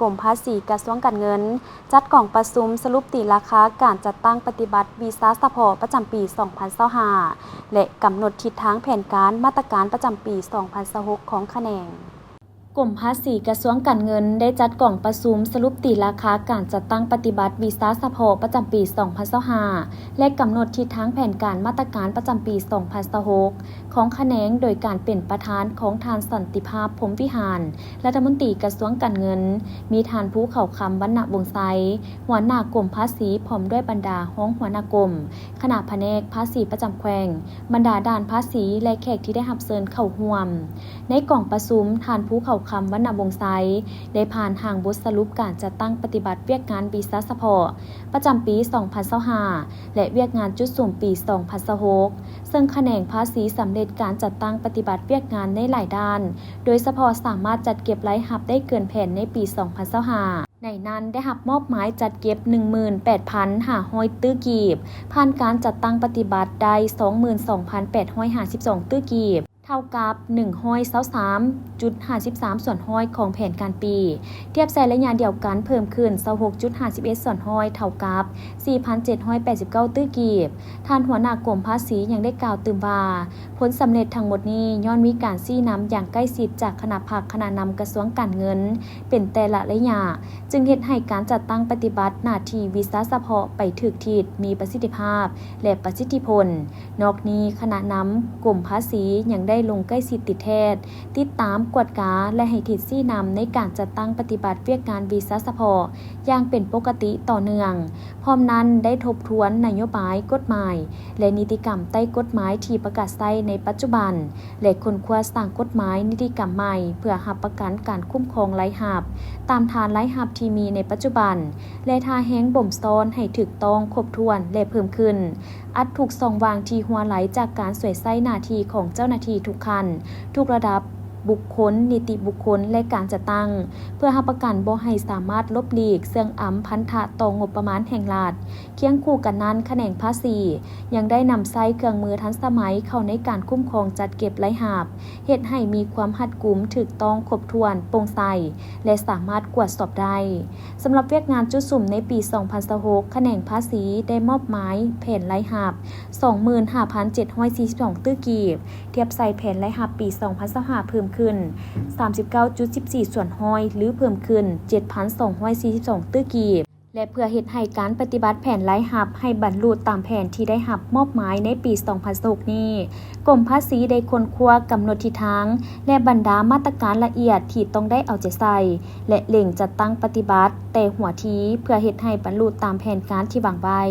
ກົມພາສີກະຊວງການເງິນ ຈັດກອງປະຊຸມສະຫຼຸບຕີລາຄາການຈັດຕັ້ງປະຕິບັດວີຊາສະເພາະປະຈຳປີສອງພັນຊາວຫ້າ ແລະ ກຳນົດທິດທາງແຜນການມາດຕະການປະຈຳປີສອງພັນຊາວຫົກຂອງຂະແໜງ. ກົມພາສີກະຊວງການເງິນໄດ້ຈັດກອງປະຊຸມສະຫຼຸບຕີລາຄາການຈັດຕັ້ງປະຕິບັດວີຊາສະເພາະປະຈຳປີສອງພັນຊາວຫ້າ ແລະ ກຳນົດທິດທາງແຜນການມາດຕະການປະຈຳປີສອງພັນຊາວຫົກ ຂອງຂະແໜງ ໂດຍການເປັນປະທານຂອງທ່ານ ສັນຕິພາບ ພົມວິຫານ ລັດຖະມົນຕີກະຊວງການເງິນ, ມີທ່ານ ພູເຂົາຄຳ ວັນນະວົງໄຊ ຫົວໜ້າກົມພາສີ ພ້ອມດ້ວຍບັນດາຮອງຫົວໜ້າກົມ, ຄະນະພະແນກພາສີປະຈຳແຂວງ, ບັນດາດ່ານພາສີ ແລະ ແຂກທີ່ໄດ້ຮັບເຊີນເຂົ້າຮ່ວມ. ໃນກອງປະຊຸມ, ທ່ານ ພູເຂົາຄຳ ວັນນະວົງໄຊ ໄດ້ຜ່ານຮ່າງບົດສະຫຼຸບການຈັດຕັ້ງປະຕິບັດວຽກງານວີຊາສະເພາະປະຈຳປີສອງພັນຊາວຫ້າ ແລະ ວຽກງານຈຸດສຸມປີສອງພັນຊາວຫົກ ເຊິ່ງຂະແໜງພາສີສຳເລັດການຈັດຕັ້ງປະຕິບັດວຽກງານໃນຫຼາຍດ້ານ, ໂດຍສະເພາະສາມາດຈັດເກັບລາຍຮັບໄດ້ເກີນແຜນໃນປີສອງພັນຊາວຫ້າ. ໃນນັ້ນໄດ້ຮັບມອບໝາຍຈັດເກັບໜຶ່ງໝື່ນແປດພັນຫ້າຮ້ອຍຕື້ກີບ, ຜ່ານການຈັດຕັ້ງປະຕິບັດໄດ້ສອງໝື່ນສອງພັນແປດຮ້ອຍຫ້າສິບສອງຕື້ກີບ, ເທົ່າກັບໜຶ່ງຮ້ອຍຊາວສາມຈຸດຫ້າສິບສາມສ່ວນຮ້ອຍຂອງແຜນການປີ, ທຽບໃສ່ໄລຍະດຽວກັນເພີ່ມຂຶ້ນຊາວຫົກຈຸດຫ້າສິບເອັດສ່ວນຮ້ອຍ ເທົ່າກັບສີ່ພັນເຈັດຮ້ອຍແປດສິບເກົ້າຕື້ກີບ. ທ່ານຫົວໜ້າກົມພາສີຍັງໄດ້ກ່າວຕື່ມວ່າ, ຜົນສຳເລັດທັງໝົດນີ້ຍ້ອນມີການຊີ້ນຳຢ່າງໃກ້ຊິດຈາກຄະນະພັກຄະນະນຳກະຊວງການເງິນເປັນແຕ່ລະໄລຍະ, ຈຶ່ງເຮັດໃຫ້ການຈັດຕັ້ງປະຕິບັດໜ້າທີ່ວິຊາສະເພາະໄປຖືກທິດ, ມີປະສິດທິພາບ ແລະ ປະສິດທິຜົນ. ນອກນີ້, ຄະນະນຳກົມພາສີຍັງໄດ້ລົງໃກ້ຊິດຕິດແທດ, ຕິດຕາມ, ກວດກາ ແລະ ໃຫ້ທິດຊີ້ນຳໃນການຈັດຕັ້ງປະຕິບັດວຽກງານວິຊາສະເພາະຢ່າງເປັນປົກກະຕິຕໍ່ເນື່ອງ. ພ້ອມນັ້ນໄດ້ທົບທວນນະໂຍບາຍ, ກົດໝາຍ ແລະ ນິຕິກຳໃຕ້ກົດໝາຍທີ່ປະກາດໃຊ້ໃນປັດຈຸບັນ ແລະ ຄົ້ນຄວ້າສ້າງກົດໝາຍ, ນິຕິກຳໃໝ່ ເພື່ອຮັບປະກັນການຄຸ້ມຄອງລາຍຮັບຕາມຖານລາຍຮັບທີ່ມີໃນປັດຈຸບັນ ແລະ ທ່າແຮງບົ່ມຊ້ອນໃຫ້ຖືກຕ້ອງ, ຄົບຖ້ວນ ແລະ ເພີ່ມຂຶ້ນ. ອັດທຸກຊ່ອງວ່າງທີ່ຮົ່ວໄຫຼຈາກການສວຍໃຊ້ໜ້າທີ່ຂອງເຈົ້າໜ້າທີ່ທຸກຂັ້ນ, ທຸກລະດັບ, ບຸກຄົນ, ນິຕິບຸກຄົນ ແລະ ການຈັດຕັ້ງ, ເພື່ອຮັບປະກັນບໍ່ໃຫ້ສາມາດຫຼົບຫຼີກເຊື່ອງອຳພັນທະຕໍ່ງົບປະມານແຫ່ງລັດ. ຄຽງຄູ່ກັນນັ້ນ, ຂະແໜງພາສີຍັງໄດ້ນຳໃຊ້ເຄື່ອງມືທັນສະໄໝເຂົ້າໃນການຄຸ້ມຄອງຈັດເກັບລາຍຮັບ, ເຮັດໃຫ້ມີຄວາມຮັດກຸມ, ຖືກຕ້ອງ, ຄົບຖ້ວນ, ໂປ່ງໃສ ແລະ ສາມາດກວດສອບໄດ້. ສຳລັບວຽກງານຈຸດສຸມໃນປີສອງພັນຊາວຫົກ ຂະແໜງພາສີໄດ້ມອບໝາຍແຜນລາຍຮັບສອງໝື່ນຫ້າພັນເຈັດຮ້ອຍສີ່ສິບສອງຕື້ກີບ, ທຽບໃສ່ແຜນລາຍຮັບປີສອງພັນຊາວຫ້າເພີ່ມຂຶ້ນສາມສິບເກົ້າຈຸດສິບສີ່ສ່ວນຮ້ອຍ ຫຼື ເພີ່ມຂຶ້ນເຈັດພັນສອງຮ້ອຍສີ່ສິບສອງຕື້ກີບ ແລະ ເພື່ອເຮັດໃຫ້ການປະຕິບັດແຜນລາຍຮັບໃຫ້ບັນລຸຕາມແຜນທີ່ໄດ້ຮັບມອບໝາຍໃນປີສອງພັນຊາວຫົກນີ້, ກົມພາສີໄດ້ຄົ້ນຄວ້າກຳນົດທິດທາງ ແລະ ບັນດາມາດຕະການລະອຽດທີ່ຕ້ອງໄດ້ເອົາໃຈໃສ່ ແລະ ເລັ່ງຈັດຕັ້ງປະຕິບັດແຕ່ຫົວທີ ເພື່ອເຮັດໃຫ້ບັນລຸຕາມແຜນການທີ່ວາງໄວ້.